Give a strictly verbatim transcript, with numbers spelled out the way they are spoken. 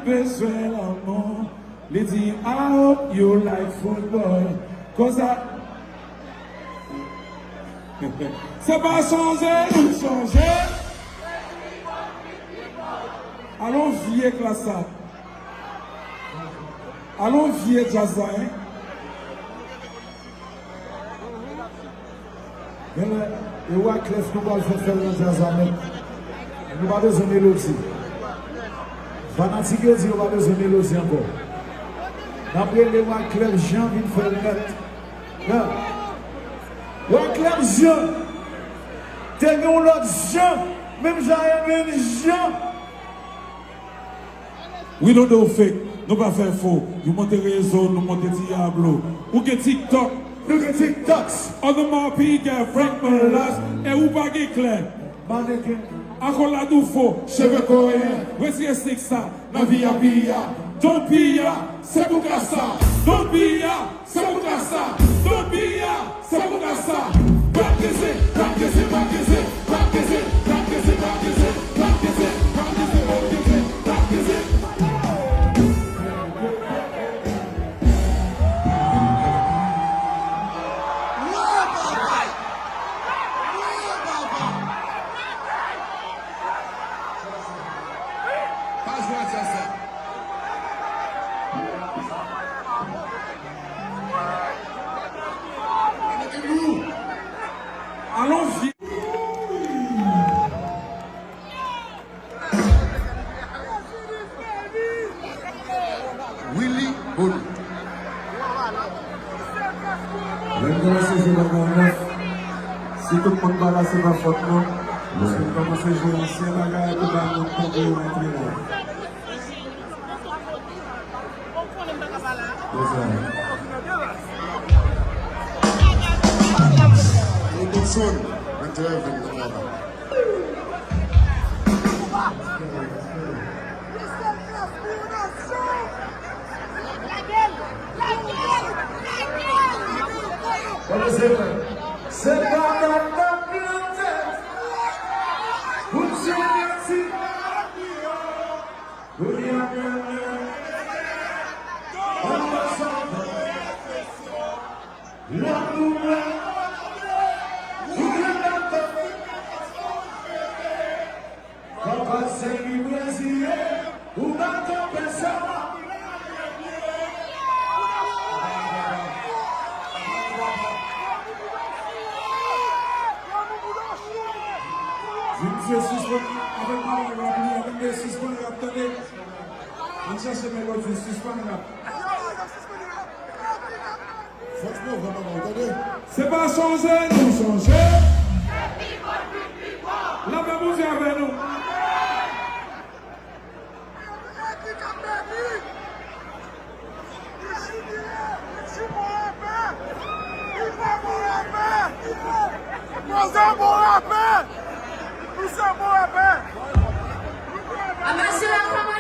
Bezwen lanmou. Li di, I hope you like football. Konsa. Se pa sonje, nou sonje. Alon vye klas sa. Alon vye djaz sa, en. Genlè, e Wyclef nou pral fè fè l nan djaz la nèt. Nou pa bezwen melodi. Fanatik yo di yo pa bezwen melodi ankò. N ap rele Wyclef Jean vin fè l nèt. Nan. Wyclef Jean. Te gen yon lòt Jean. Menm jan a Evelyn Jean. Wi, nou do fake, nou pa fè fo. Nou monte rezo, nou monte Diablo. Ou gen TikTok, nou gen TikToks. Other Mouth P gen Frank Melas, e ou pa gen klè. Mannequin. Akolad ou fo, cheve koreyen. Retire sik sa, nan V I P a. Don P a, se pou kasa. Don P a, se pou kasa. Don P a, se pou kasa. Practice, practice, practice, practice, practice, practice, practice, practice, practice, practice, practice. Pa jwe ak sa. Alon vye. Willy Bony. Lè n kòmanse jwe bagay nèf, si tout moun pa la, se pa fòt nou. Paske n kòmanse jwe ansyen bagay, tout bagay nou konprann yo antre la. Yes, sir. Hey, Benson, mwen te reve m nan travay. Se pa dat n ap plante pou ti nati. Vin se sispann avèk malere rap li, avèk de sispann rap, tande. Ann chèche melodi, sispann rap. Fòs pwogram avan, tande. Se pa sonje nou sonje. Lapè Bondye avè nou. Poze bon rapè! Misye bon rapè! Amen, se la fòm